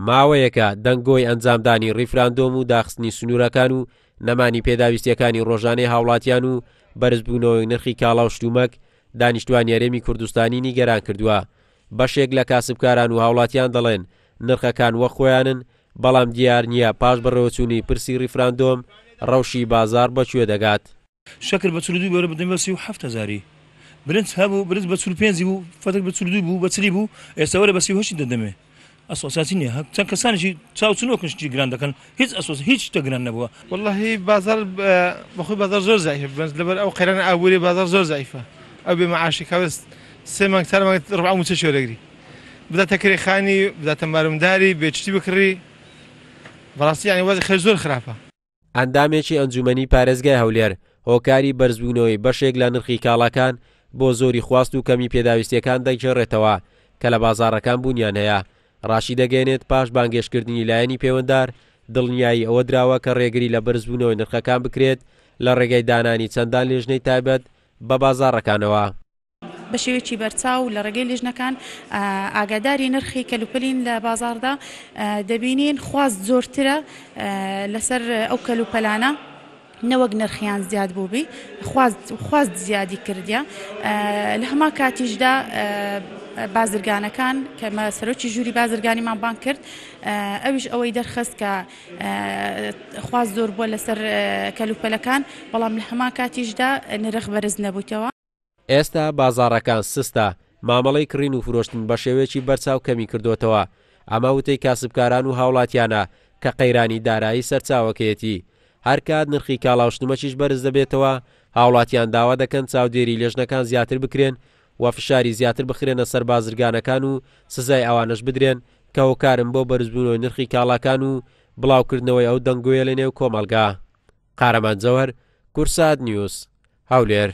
ماوەیەکە دەنگۆی ئەنجامدانی ڕیفراندۆم و داخستنی سنوورەکان و نەمانی پێداویستییەکانی ڕۆژانەی هاوڵاتیان و بەرزبوونەوەی نرخی کاڵا و شتومەک، دانیشتوانی هەرێمی کوردستانی نیگەران کردووە. بەشێک لە کاسبکاران و هاوڵاتیان دەڵێن، نرخەکان وەک خۆیانن، بەڵام دیار نییە پاش بەڕێوەچوونی پرسی ڕیفراندۆم، ڕەوشی بازاڕ بە کوێ دەگات. شەکر بە 42 بۆرە بدەن بە 37 هەزاری برنج هەبوو برنج بە 45 بوو فەتک بە 42 بوو بە چلی بوو ئێستا وەرە بە 38 دەدەمێ ئەسۆساسی نییە چەند کەسانێکی چاو چنۆکن شتی گران دەکەن هیچ ئەسۆس هیچ شتە گران نەبووە. وەڵاهی بازاڕ بەخۆی بازاڕ زۆر زەعیفە بەس لەبەر ئەو قەیرانە ئابووریە بازاڕ زۆر زەعیفە ئەو بێ مەعاشی کابرا سێ مانگ چار مانگ ڕبع مووچەشی وەرەگری بداتە کرێ خانی بداتە مارمداری بێ چتی بکڕی بەڕاستی یانی وەزعی خەرج زۆر خراپە. ئەندامێکی ئەنجومەنی پارێزگای هەولێر هۆکاری بەرزبوونەوەی بەشێک لە نرخی کاڵاکان بۆ زۆری خواست و کەمی پێداویستییەکان دەگێڕێتەوە کە لە بازاڕەکان بوونیان هەیە. ڕاشیدەگەیەنێت، پاش بانگێشتکردنی لایەنی پەیوەندار، دڵنیایی ئەوە دراوە کە ڕێگری لە بەرزبوونەوەی نرخەکان بکرێت لە ڕێگای دانانی چەندان لێژنەی تایبەت بە بازاڕەکانەوە. بە شێوەیەکی بەرچاو لە ڕێگەی لیژنەکان ئاگاداری نرخی کەلوپەلین لە بازاڕدا، دەبینین خواست زۆرترە لەسەر ئەو کەلوپەلانە نەوەک نرخیان زیاد بووبی خواست خواست زیادی کردیە لە هەمان کاتیشدا بازرگانەکان کە سەرۆکی ژووری بازرگانیمان بانگ کرد ئەویش ئەوەی دەرخست کە خواست زۆر بووە لەسەر کەلوپەلەکان بەڵام لە هەمان کاتیشدا نرخ بەرز نەبوویتەوە. ئێستا بازاڕەکان سستە، مامەڵەی کڕین و فرۆشتن بەشێوەیەکی بەرچاو کەمی کردۆتەوە، ئەمە وتەی کاسبکاران و هاوڵاتیانە کە قەیرانی دارایی سەرچاوەکەیەتی. هەرکات نرخی کاڵا و شتومەکیش بەرز دەبێتەوە، هاوڵاتیان داوا دەکەن چاودێری لێژنەکان زیاتر بکرێن و فشاری زیاتر بخرێنە سەر بازرگانەکان و سزای ئەوانەش بدرێن کە هۆکارن بۆ بەرزبوونەوەی نرخی کاڵاکان و بڵاوکردنەوەی ئەو دەنگۆیە لەنێو کۆمەڵگا. قارەمان جەوهەر، کوردسات نیوز، هەولێر.